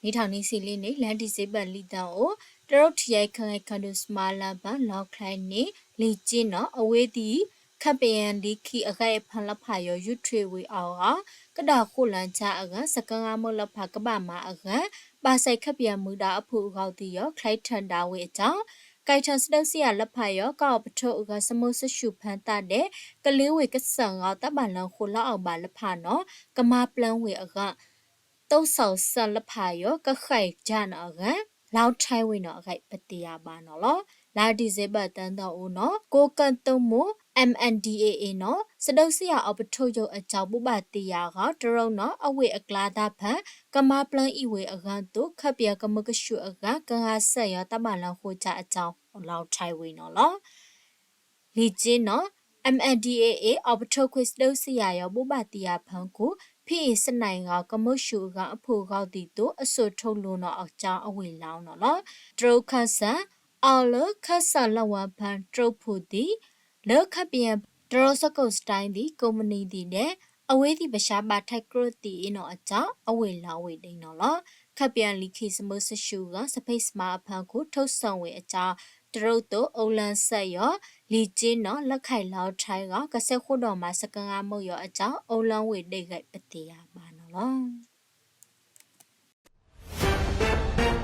နံၣ်ထီၣ်နံၣ်ဆံလံန့ၣ် လၢ December လံတၢ်အိၣ် တရူးထံယဲၢ်ခၢၣ်ဂဲၤခၢၣ်ဒိၣ် စမါလၢပၢ် လီၤချဲန့ၣ် လံာ်က့နီၤ အဝ့ၢ်သံၣ် ခၣ်ပယၣ်လံခံအဂၤအံၤဖၢလၢဖးယီၤ ယူၤထြ့ဝ့ၤအီၤအဂီၢ် ကဒီးဃိးလၢ်ကၠၢအဂၤ စကငါမုၢ်လၢဖးကဘၣ်မၤအဂၤ ဘၣ်ဆဲးခၣ်ပယၣ်မူဒါအဖုၣ်အဂီၢ်သံၣ်ယီၤ ချဲးထၢၣ်ဒၣ်ဝဲအကၠီ ကဲထီၣ်စဒုးစံယၣ်လၢဖးယီၤ ကအိးပထိၣ်အဂၤ စမိၢ်စၡူၣ်ဖၢသးဒဲး ကလ့ဝ့ၢ်ကစၢၢ်ဂီၤ တၢ်ဘၣ်လၢဃိးလါအီးဘးလၢဖးနီၤ ကမါပျၢၤဝ့ၢ်အဂၤ တိစၢ်စၢ်လၢဖးယီၤ ကဃဲးကၠၢနီၤအဂၤ လီၤထဲဝ့ၤနီၤအဂၤ ပသ့ၣ်ညါဘၣ်နီၤလီၤ. လါ December တၢ်အိၣ်နီၤ ကိးကၢၢ်သုးမုၢ် M N D A A နီၤ စဒုးစံယၣ်အိးပထိၣ်ယိာ်အကၠီ ဘိးဘၣ်သ့ၣ်ညါအဂီၢ် တရူးနီၤ အဝ့ၢ်အကျါတၢ်ဖၢ ကမါပျၢၤအံၤဝ့ၢ်အဂၤသိး ခၣ်ပယၣ်ကမုၢ်ကဆူၣ်အဂၤ ကဂၤစၢ်ယီၤ တၢ်ဘၣ်လၢဃိးကၠၢအကၠီ လီၤထဲဝ့ၤနီၤလီၤ. လံာ်က့နီၤ M N D A A အိးပထိၣ်ခွဲးစဒုးစံယၣ်ယီၤ ဘိးဘၣ်သ့ၣ်ညါဖၢခိၣ် ဖဲအံၤစနၣ်ဂီၤ ကမုၢ်ဆူၣ်အဂၤအဖုၣ်အဂီၢ်သံၣ်သိး အစိၣ်ထိၣ်လိၤနီၤအကၠီ အဝ့ၢ်လီၤနီၤလီၤ. တရူးခၢၣ်စး အီၤလၢခၢၣ်စးလၢဝၤဖၢ တရူးဖိသံၣ် လၢခၣ်ပယၣ် တရူးစကိးစတၢၣ်သံၣ် ကိးမုၢ်နံၤသံၣ်ဒဲး အဝ့ၢ်သံၣ်ပၠါဘၣ်ထဲကြၢးသံၣ်အ့နီၤအကၠီ အဝ့ၢ်လီၤဝ့ၢ်ဒ့နီၤလီၤ. ခၣ်ပယၣ်လံာ်ခံ စမိၢ်စၡူၣ်အဂၤ စဖ့ၣ်စမါအဖၢခိၣ် ထိၣ်စီၣ်ဝ့ၢ်အကၠီ တရူးသိး အိၣ်လၢစၢ်ယီၤ လံာ်က့နီၤ လၢခၢၣ်လီၤထဲဂီၤ ကစဲးဃိဒီးမၤ စကငါမုၢ်ယီၤအကၠီ အိၣ်လၢဝ့ၢ်ဒ့ဂၤ ပသ့ၣ်ညါဘၣ်နီၤလီၤ.